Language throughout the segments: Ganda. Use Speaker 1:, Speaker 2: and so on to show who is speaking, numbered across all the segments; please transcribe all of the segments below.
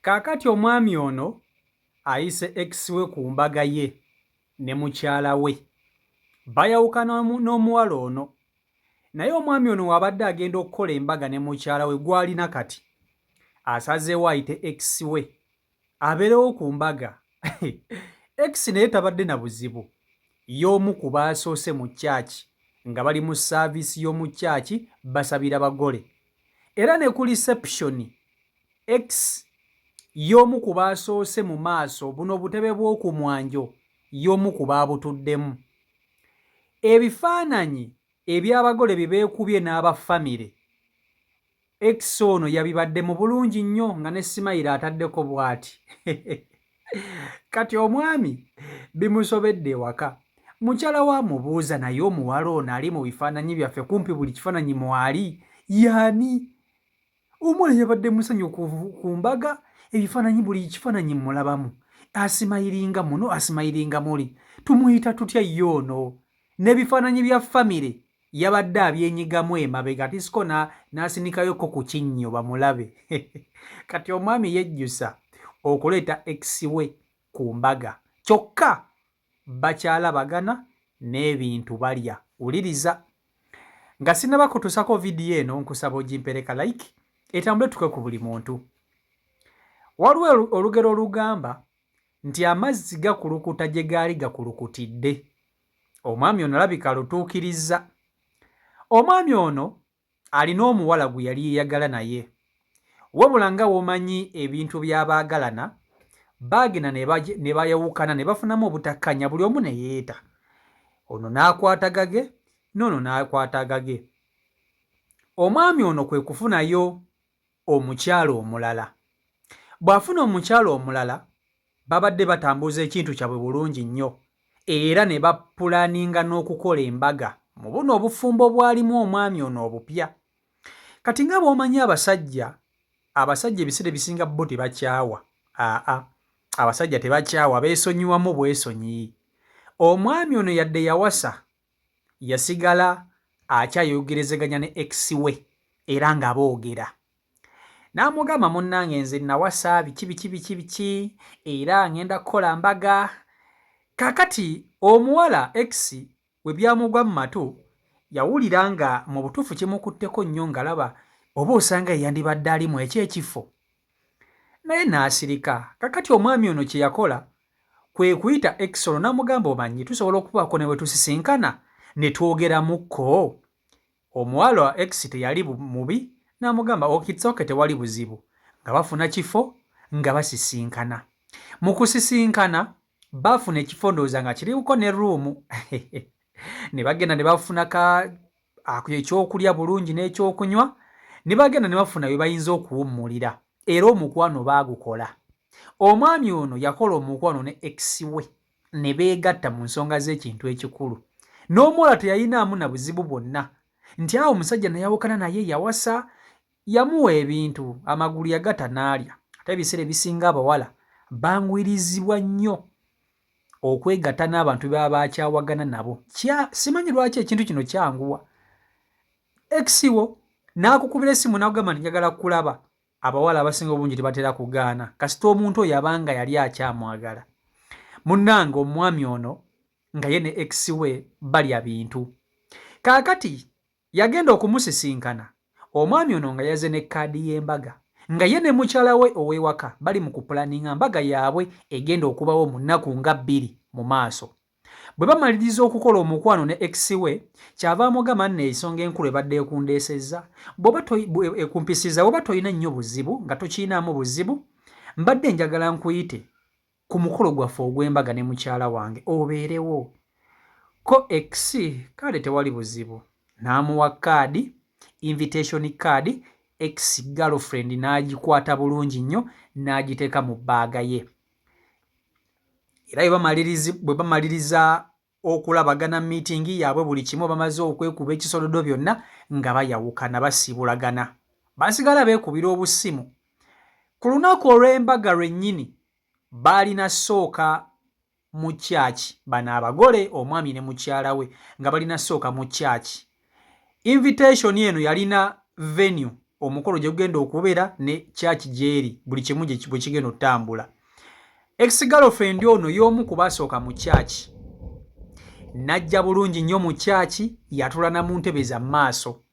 Speaker 1: Kaakati omwami ono ayise ex we ku mbaga ye ne mukyala we. Bayawukana n'omuwala ono. Naye omwami ono w'abadde agenda okukola embaga ne mukyala we gw'alina kati, asazeewo ayite ex we abeerewo ku mbaga. Ex naye tabadde na buzibu. Y'omu ku baasoose mu church nga bali mu saaviisi y'omu church basabira bagole. Era ne ku reception Ex y'omu ku baasoose mu maaso, buno obutebe bw'oku mwanjo y'omu ku baabutuddemu. Ebifaananyi eby'abagole bye beekubye n'aba famire, ex ono yabibaddemu bulungi nnyo nga ne simayiro ataddeko bw'ati. Kati omwami bimusobedde ewaka. Mukyala we amubuuza naye omuwala ono ali mu bifaananyi byaffe kumpi buli kifaananyi mwali y'ani? Omuwala yabadde musanyufu ku mbaga, ebifaananyi buli kifaananyi mmulabamu asimayiringa muno asimayiringa muli, tumuyita tutya ye ono? N'ebifaananyi bya famire yabadde abyenyigamu emabega atisiko n'asinikayoko ku kinnyo bamulabe. Kati omwami yejjusa okuleeta ex we ku mbaga kyokka bakyalabagana n'ebintu balya. Wuliriza. Nga sinnaba kutuusako vidiyo eno nkusaba ogimpeere ka like etambule etuuke ku buli muntu. Waliwo olugero olugamba nti amazzi gakulukuta gye gaali gakulukutidde. Omwami ono alabika alutuukirizza. Omwami ono alina omuwala gwe yali yeeyagala naye. Wabula nga bw'omanyi ebintu by'abaagalana, baagenda ne bayawukana ne bafunamu obutakkaanya buli omu ne yeeta. Ono n'akwata gage n'ono n'akwata agage. Omwami ono kwe kufunayo omukyala omulala. Bw'afuna omukyala omulala, babadde batambuza ekintu kyabwe bulungi nnyo era ne bapulaaninga n'okukola embaga mu buno obufumbo bw'alimu omwami ono obupya. Kati nga bw'omanyi abasajja, abasajja ebiseera ebisinga bo tebakyawa. Aa, abasajja tebakyawa, beesonyiwamu bwesonyiyi. Omwami ono yadde yawasa, yasigala akyayogerezeganya ne ex we era nga boogera. N'amugamba munnange nze nawasa biki biki biki biki era ngenda kukola mbaga. Kaakati omuwala ex we byamugwa mu matu yawulira nga mu butuufu kimukutteko nnyo ng'alaba oba osanga ye yandibadde ali mu ekyo ekifo. Naye n'asirika. Kaakati omwami ono kye yakola kwe kuyita ex ono n'amugamba omanyi tusobola okubaako ne we tusisinkana ne twogeramukko. Omuwala ex teyali mubi n'amugamba ok it's ok tewali buzibu nga bafuna kifo nga basisinkana. Mu kusisinkana baafuna ekifo ndowooza nga kiriko ne ruumu ne bagenda ne bafuna ka ekyokulya bulungi n'ekyokunywa ne bagenda ne bafuna we bayinza okuwummulira era omukwano baagukola. Omwami ono yakola omukwano ne ex we ne beegatta mu nsonga z'ekintu ekikulu. N'omuwala teyayinaamu na buzibu bwonna nti awo omusajja nayawukana naye yawasa yamuwa ebintu amagulu yagata n'alya. Ate ebiseera ebisinga abawala banguyirizibwa nnyo okwegatta n'abantu be baba bakyawagana nabo. Simanyi lwaki ekintu kino kyanguwa. Ex wo n'akukubira essimu n'akugamba nti njagala kukulaba. Abawala abasinga obungi tebatera kugaana kasita omuntu oyo aba nga yali akyamwagala. Munnange omwami ono nga ye ne ex we balya bintu. Kaakati yagenda okumusisinkana omwami ono nga yaze ne kaadi y'embaga nga ye ne mukyala we ow'ewaka bali mu kupulaninga mbaga yaabwe egenda okubawo mu nnaku nga bbiri mu maaso. Bwe bamaliriza okukola omukwano ne ex we, ky'ava amugamba nno ensonga enkulu ebadde ekundeesezza, bw'oba ekumpisizza bw'oba tolina nnyo buzibu nga tokirinaamu buzibu, mbadde njagala nkuyite ku mukolo gwaffe ogw'embaga ne mukyala wange obeerewo. Ko ex kale tewali buzibu n'amuwa kaadi, invitation card, ex girlfriend n'agikwata bulungi nnyo n'agiteeka mu bbaaga ye. Era bwe bamaliriza okulabagana miitingi yaabwe buli kimu bamaze okwekuba ekisolodo byonna nga bayawukana basiibulagana. Basigala beekubira obusimu. Ku lunaku olw'embaga lwennyini baalina sooka mu church bano abagole omwami ne mukyala we nga balina sooka mu church. Invitation eno yalina venue Omukolo gye gugenda okubeera ne church gyeri, buli kimu bwe kigenda okutambula. Ex girlfriend ono y'omu ku basooka mu church, najja bulungi nnyo mu church, yatula na mu ntebe za maaso.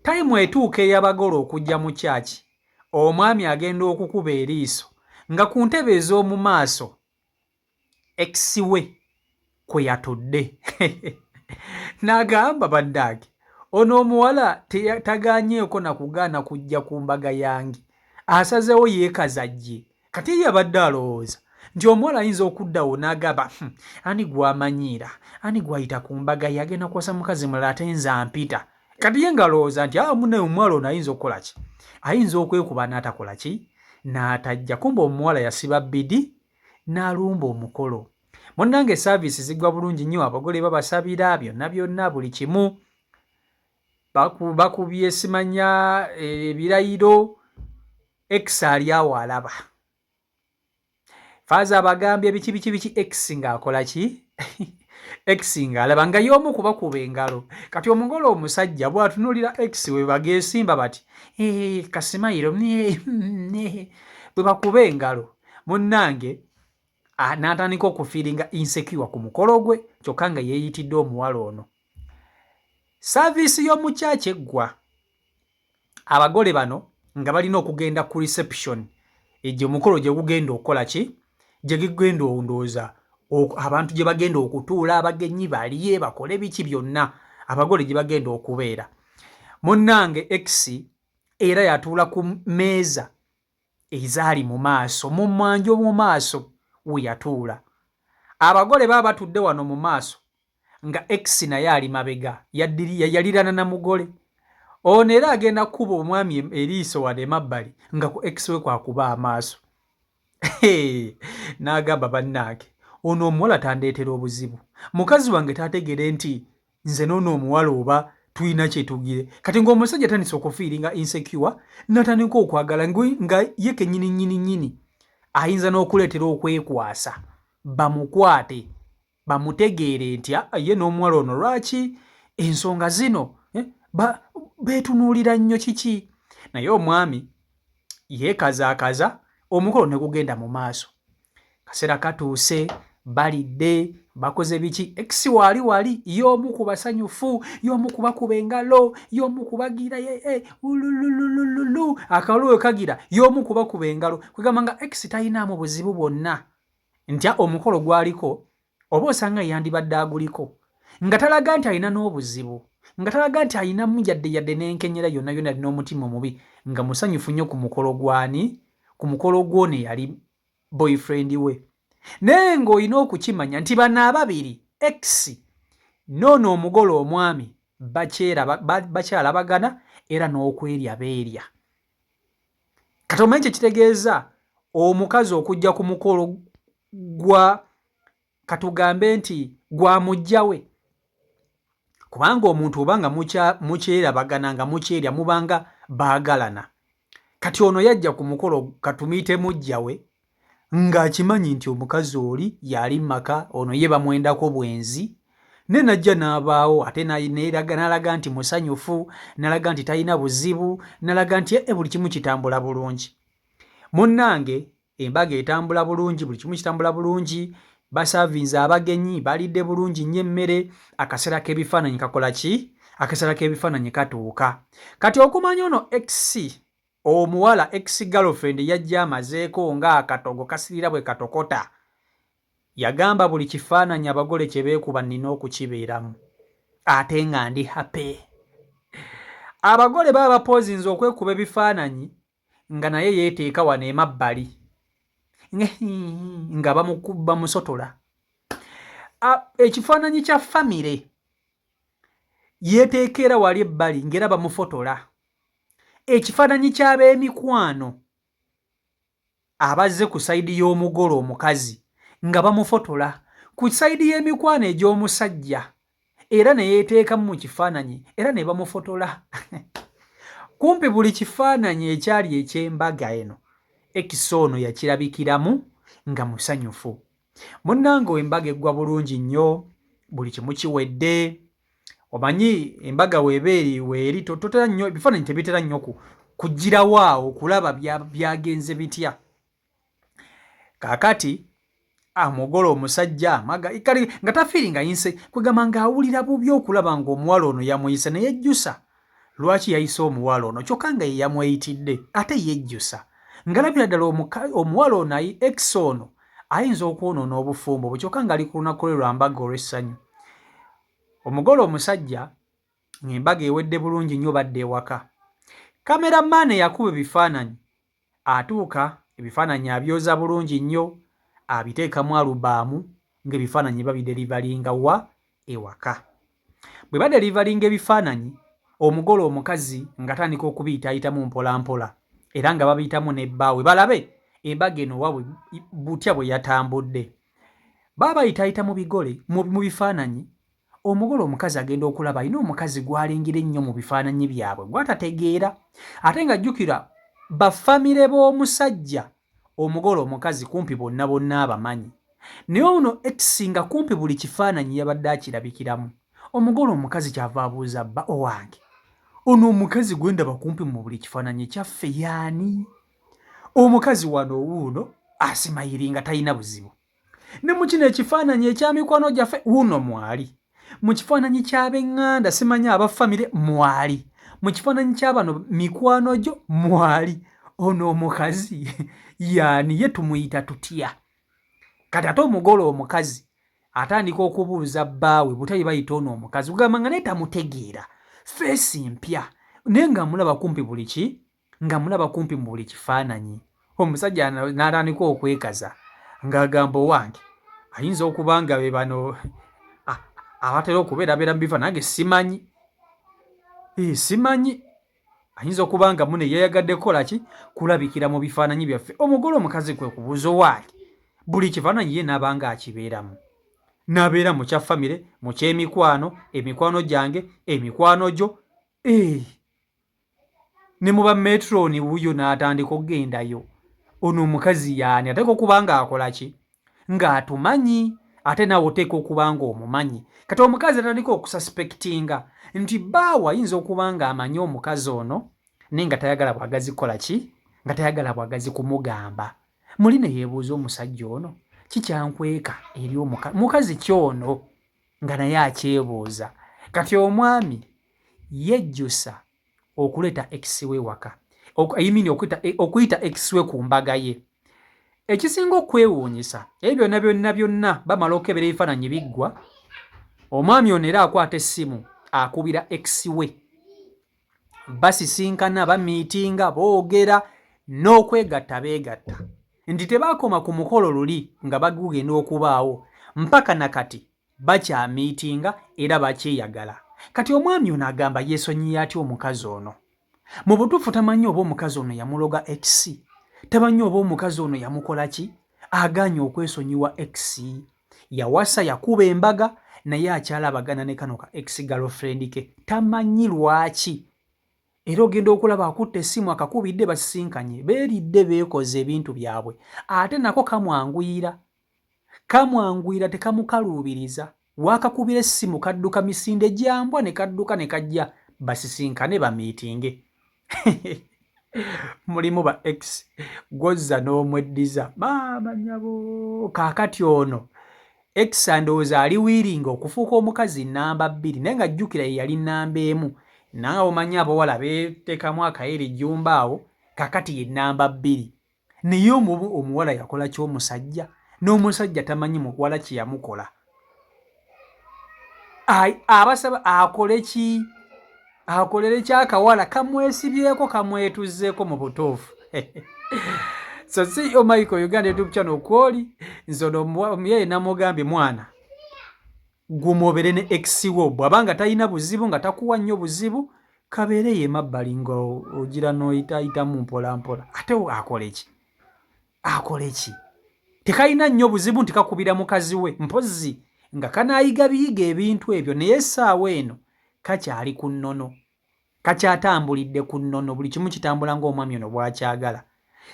Speaker 1: Time etuuka ey'abagole okujja mu church, omwami agenda okukuba eriiso nga ku ntebe ez'omu maaso ex we kwe yatudde, n'agamba, "Bannange, ono omuwala taganyeeko na kugaana kujja ku mbaga yange, asazeewo yeekazajje." Kati ye yabadde alowooza nti omuwala ayinza okuddawo n'agamba, ani gwamanyiira, ani gwayita ku mbaga ye, agenda kuwasa mukazi mulala ate nze ampita?" Kati ye ng'alowooza nti a munne omuwala ono ayinza okukola ki, ayinza okwekuba n'atakola ki, n'atajja. Kumba omuwala yasiba bbidi n'alumba omukolo. Munnange, service ziggwa bulungi nnyo, abagole babasabira byonna byonna, buli kimu bakubye, simanya ebirayiro. Ex ali awo alaba faaza abagambye biki biki biki. Ex ng'akola ki? Ex ng'alaba nga y'omu kubakuba engalo. Kati omugole omusajja bw'atunuulira ex we bageesimba bati kasimayiro bwe bakuba engalo, munnange, n'atandika okufeelinga insecure ku mukolo gwe, kyokka nga yeeyitidde omuwala ono. Service y'omu church eggwa, abagole bano nga balina okugenda ku reception egyo, omukolo gye gugenda okukola ki, gye gigenda ondooza abantu gye bagenda okutuula, abagenyi balye, bakole biki byonna, abagole gye bagenda okubeera. Munnange, ex era yatuula ku mmeeza ezaali mu maaso, mu mwanjo mu maaso we yatuula. Abagole baba batudde wano mu maaso, nga ex naye ali mabega, yalirana na mugole ono. Era agenda kukuba omwami eriiso wano emabbali, nga ku ex we kwakuba amaaso, n'agamba, "Bannange, ono omuwala tandeetera obuzibu, mukazi wange tategere nti nze noono omuwala oba tulina kyetugire." Kati ng'omusajja atandise okufeelinga insecure, natandika okwagala nga ye kennyini nnyini nnyini ayinza n'okuleetera okwekwasa bamukwate, bamutegeere nti ye n'omuwala ono lwaki ensonga zino beetunuulira nnyo kiki. Naye omwami yeekazaakaza, omukolo ne gugenda mu maaso. Kaseera katuuse, balidde, bakoze biki, ex waali wali y'omu ku basanyufu, y'omu ku bakuba engalo, y'omu kubagira ulululululu akalulu we kagira, y'omu ku bakuba engalo. Kwegamba nga ex talinaamu buzibu bwonna nti omukolo gwaliko oba osanga yandibadde aguliko nga talaga nti alina n'obuzibu, nga talaga nti alinamu yadde yadde n'enkenyera yonna yonna, alina omutima omubi, nga musanyufu nnyo ku mukolo gwani, ku mukolo gw'ono eyali boyfriend we. Naye ng'olina okukimanya nti bano ababiri, ex noono omugole omwami, bakyalabagana era n'okwerya beerya. Kati omanyi kyekitegeeza omukazi okujja ku mukolo gwa, katugambe nti gwa mujja we? Kubanga omuntu oba nga mukyerabagana, nga mukyerya, mubanga baagalana. Kati ono yajja ku mukolo katumiyite mujja we, ng'akimanyi nti omukazi oli yali maka, ono ye bamwendako bwenzi, ne najja n'abaawo ate n'alaga nti musanyufu, n'alaga nti talina buzibu, n'alaga nti buli kimu kitambula bulungi. Munnange, embaga etambula bulungi, buli kimu kitambula bulungi, baservinze abagenyi, balidde bulungi nnyo emmere. Akaseera k'ebifaananyi kakola ki? Akaseera k'ebifaananyi katuuka. Kati okumanya ono ex omuwala, ex girlfriend, yajja amazeeko ng'akatogo kasirira bwe katokota. Yagamba, "Buli kifaananyi abagole kye beekuba nnina okukibeeramu, ate nga ndi happy." Abagole baba bapozinze okwekuba ebifaananyi, nga naye yeeteeka wano emabbali nga bamusotola. Ekifaananyi kya famire yeeteeka wali ebbali ng'era bamufotola. Ekifaananyi ky'ab'emikwano abazze ku side y'omugole omukazi nga bamufotola, ku side y'emikwano egy'omusajja era ne yeeteekamu mu kifaananyi era ne bamufotola. Kumpi buli kifaananyi ekyali eky'embaga eno, ex ono yakirabikiramu nga musanyufu. Munnange, embaga eggwa bulungi nnyo, buli kimu kiwedde. Omanyi embaga weeba eri weeri, totera nnyo ebifaananyi tebitera nnyo kugirawo awo kulaba byagenze bitya. Kaakati amugola omusajja amaga kale nga tafiiringa yinse kwegamba ng'awulira bubi okulaba ng'omuwala ono yamuyise ne yejjusa lwaki yayise omuwala ono kyokka nga ye yamweyitidde ate yejjusa ngalabira ddala omuwala ono ayi ex ono ayinza okwonoona obufumbo bwe kyokka ng'ali ku lunaku lwe lwa mbaga olw'essanyu. Omugole omusajja ng'embaga ewedde bulungi nnyo badda ewaka. Kameramaani eyakuba ebifaananyi atuuka ebifaananyi abyoza bulungi nnyo abiteeka mu alubaamu ng'ebifaananyi babiderivalinga wa ewaka. Bwe baderivalinga ebifaananyi omugole omukazi ng'atandika okubiyitaayitamu mpolampola era nga babiyitamu ne bbaawe balabe embaga eno wa butya bwe yatambudde. Baba bayitaayita mu bigole mu bifaananyi Omugole omukazi agenda okulaba alina omukazi gw'alengera ennyo mu bifaananyi byabwe gw'atategeera ate nga jjukira bafamire b'omusajja omugole omukazi kumpi bonna bonna abamanyi naye ono ex nga kumpi buli kifaananyi yabadde akirabikiramu. Omugole omukazi ky'ava abuuza bba, owange ono omukazi gwe ndaba kumpi mu buli kifaananyi kyaffe y'ani? Omukazi wano wuuno asimayiringa talina buzibu. Ne mu kino ekifaananyi ekya mikwano gyaffe wuuno mwali. Mu kifaananyi ky'ab'eŋŋanda simanyi aba famire mwali. Mu kifaananyi kya bano mikwano gyo mwali. Ono omukazi yaani ye tumuyita tutya? Kati ate omugole omukazi atandika okubuuza bbaawe butya bye bayita ono omukazi kugamba nga naye tamutegeera feesi mpya naye ng'amulaba kumpi buli ki nga mulaba kumpi mu buli kifaananyi. Omusajja n'atandika okwekaza ng'agamba owange ayinza okuba nga be bano abatera okubeerabeera mu bifaananyi nange simanyi eh, simanyi ayinza okuba nga mune yeyagadde kukola ki kulabikira mu bifaananyi byaffe. Omugole omukazi kwe kubuuza owange buli kifaananyi ye n'aba nga akibeeramu n'abeera mu kya famire mu ky'emikwano emikwano gyange emikwano gyo ee eh. Ne mu ba metron wuyo n'atandika okugendayo. Ono omukazi yaani? Ateeka okuba ng'akola ki? Ng'atumanyi ate naawe oteeka okuba ng'omumanyi. Kati omukazi atandika okususpectinga nti bbaawe ayinza okuba ng'amanyi omukazi ono naye nga tayagala bwagazi kukola ki? Nga tayagala bwagazi kumugamba. Muli ne yeebuuza omusajja ono kikyankweka eri omukazi mukazi ki ono nga naye akyebuuza. Kati omwami yejjusa okuleeta ex we waka I mean okuyita ex we ku mbaga ye. Ekisinga okwewuunyisa ebyo byonna byonna byonna bamala okukebera ebifaananyi biggwa, omwami ono era akwata essimu akubira ex we, basisinkana bamiitinga boogera n'okwegatta beegatta nti tebakoma ku mukolo luli nga bagugenda okubaawo mpaka nakati bakyamiitinga era bakyeyagala. Kati omwami ono agamba yeesonyiye atya omukazi ono? Mu butuufu tamanyi oba omukazi ono yamuloga ex, tamanyi oba omukazi ono yamukola ki, agaanye okwesonyiwa ex. Yawasa yakuba embaga naye akyalabagana ne kano ka ex girlfriend ke, tamanyi lwaki. Era ogenda okulaba akutte essimu akakubidde basisinkanye, beeridde beekoze ebintu byabwe ate nako kamwanguyira. Kamwanguyira tekamukaluubiriza. W'akakubira essimu kadduka misinde gya mbwa ne kadduka ne kajja basisinkane bamiitinge. Mulimu ba ex gw'ozza n'omweddiza. Maama nnyabo! Kaakati ono ex ndowooza ali wiiringa okufuuka omukazi nnamba bbiri naye nga jjukira ye yali nnamba emu. Naawe omanyi abawala beeteekamu akayere jjumba awo, kaakati ye nnamba bbiri. Naye omubu omuwala yakola ki omusajja n'omusajja tamanyi muwala kye yamukola abasaba akole ki akolere ki akawala kamwesibyeko kamwetuzzeeko mu butuufu. So CEO Michael Uganda YouTube channel kwoli nze ono omuyaye namugambye mwana guma obeere ne ex wo bw'aba nga talina buzibu nga takuwa nnyo buzibu kabeere ye emabbali nga ogira n'oyitaayitamu mpola mpola ate akole ki akole ki tekalina nnyo buzibu nti kakubira mukazi we mpozzi nga kanaayiga biyiga ebintu ebyo naye essaawa eno kakyali ku nnono Kakyatambulidde ku nnono, buli kimu kitambula ng'omwami ono bw'akyagala.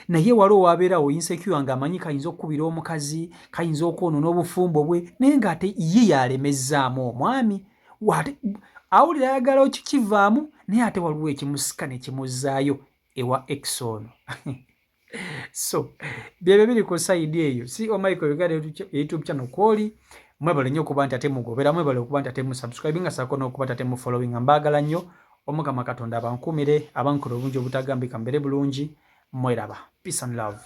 Speaker 1: Naye waliwo w'abeera awo insecure ng'amanyi kayinza okukubira omukazi, kayinza okwonoona obufumbo bwe, naye ng'ate ye y'alemezzaamu omwami. Ate awulira ayagala okukivaamu naye ate waliwo ekimusika ne kimuzzaayo. Ewa ex ono. So byebyo biri ku side eyo. Si o Michael Uganda YouTube channel kwoli. Mwebale nnyo okuba nti ate mugobera, mwebale okuba nti ate mu subscribe nga sako n'okuba nti ate mu following. Mbaagala nnyo. Omukama Katonda abankuumire, abankole obulungi obutagambika, mbere bulungi. Mweraba, peace and love.